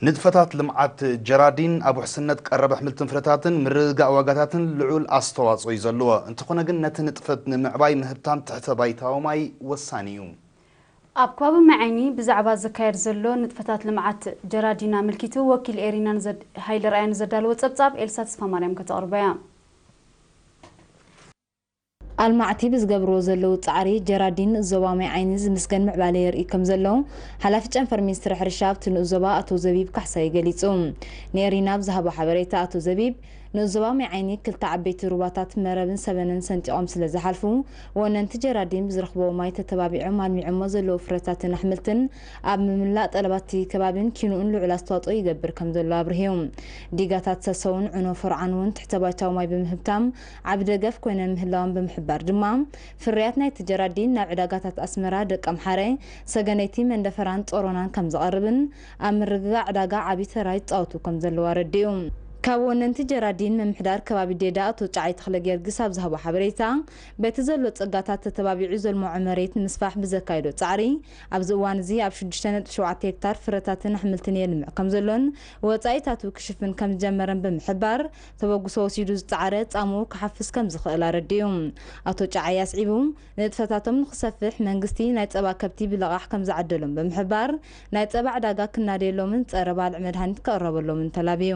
ንጥፈታት ልምዓት ጀራዲን ኣብ ውሕስነት ቀረብ ኣሕምልትን ፍረታትን ምርግጋእ ዋጋታትን ልዑል ኣስተዋፅኦ እዩ ዘለዎ። እንተኾነ ግን ነቲ ንጥፈት ንምዕባይ ምህብታም ትሕተ ባይታዊ ማይ ወሳኒ እዩ። ኣብ ከባቢ ማይ ዓይኒ ብዛዕባ ዝካየድ ዘሎ ንጥፈታት ልምዓት ጀራዲን ኣመልኪቱ ወኪል ኤሪና ንዘድ-፣ ሃይለ ርኣያ ንዘዳለዎ ጸብጻብ ኤልሳ ተስፋማርያም ከተቕርቦ እያ። ኣልማዕቲ ብዝገብርዎ ዘለዉ ጻዕሪ ጀራዲን ንኡስ ዞባ ማይ ዓይኒ ዝምስገን ምዕባለ የርኢ ከም ዘሎ ሓላፊ ጨንፈር ሚኒስትሪ ሕርሻ ኣብቲ ንኡስ ዞባ ኣቶ ዘቢብ ካሕሳይ ገሊጹ። ንኤሪና ብዝሃቦ ሓበሬታ ኣቶ ዘቢብ ንኡስ ዞባ ማይ ዓይኒ ክልተ ዓበይቲ ሩባታት መረብን ሰበነን ሰንጢቖም ስለ ዝሓልፉ ወነንቲ ጀራዲን ብዝረኽብዎ ማይ ተተባቢዖም ኣልሚዖሞ ዘለዉ ፍረታትን ኣሕምልትን ኣብ ምምላእ ጠለባቲ ከባቢን ኪንኡን ልዑል ኣስተዋጽኦ ይገብር ከም ዘሎ ኣብርህዩ። ዲጋታት ሰሰውን ዕኖ ፈርዓን እውን ትሕተ ባይታዊ ማይ ብምህብታም ዓቢ ደገፍ ኮይነን ምህላወን ብምሕባር ድማ ፍርያት ናይቲ ጀራዲን ናብ ዕዳጋታት ኣስመራ፣ ደቀምሓረ፣ ሰገነይቲ፣ መንደፈራን ጾሮናን ከም ዝቐርብን ኣብ ምርግጋእ ዕዳጋ ዓቢ ተራ ይጻወቱ ከም ዘለዉ ኣረዲኡ። ካብ ወነንቲ ጀራዲን ምምሕዳር ከባቢ ዴዳ ኣቶ ጫዓይ ተኽለ ጊዮርጊስ ኣብ ዝሃቦ ሓበሬታ በቲ ዘሎ ጸጋታት ተተባቢዑ ዘልምዖ መሬት ንምስፋሕ ብዘካየዶ ጻዕሪ ኣብዚ እዋን እዚ ኣብ ሽዱሽተ ነጥቢ ሸውዓተ ሄክታር ፍረታትን ኣሕምልትን የልምዕ ከም ዘሎን ወጻኢታቱ ክሽፍን ከም ዝጀመረን ብምሕባር ተበግሶ ወሲዱ ዝጻዕረ ጻምኡ ክሓፍስ ከም ዝኽእል ኣረዲኡ። ኣቶ ጫዓይ ኣስዒቡ ንጥፈታቶም ንክሰፍሕ መንግስቲ ናይ ጸባ ከብቲ ብለቓሕ ከም ዝዓደሎም ብምሕባር ናይ ጸባ ዕዳጋ ክናደየሎምን ጸረ ባልዕ መድሃኒት ክቕረበሎምን ተላብዩ።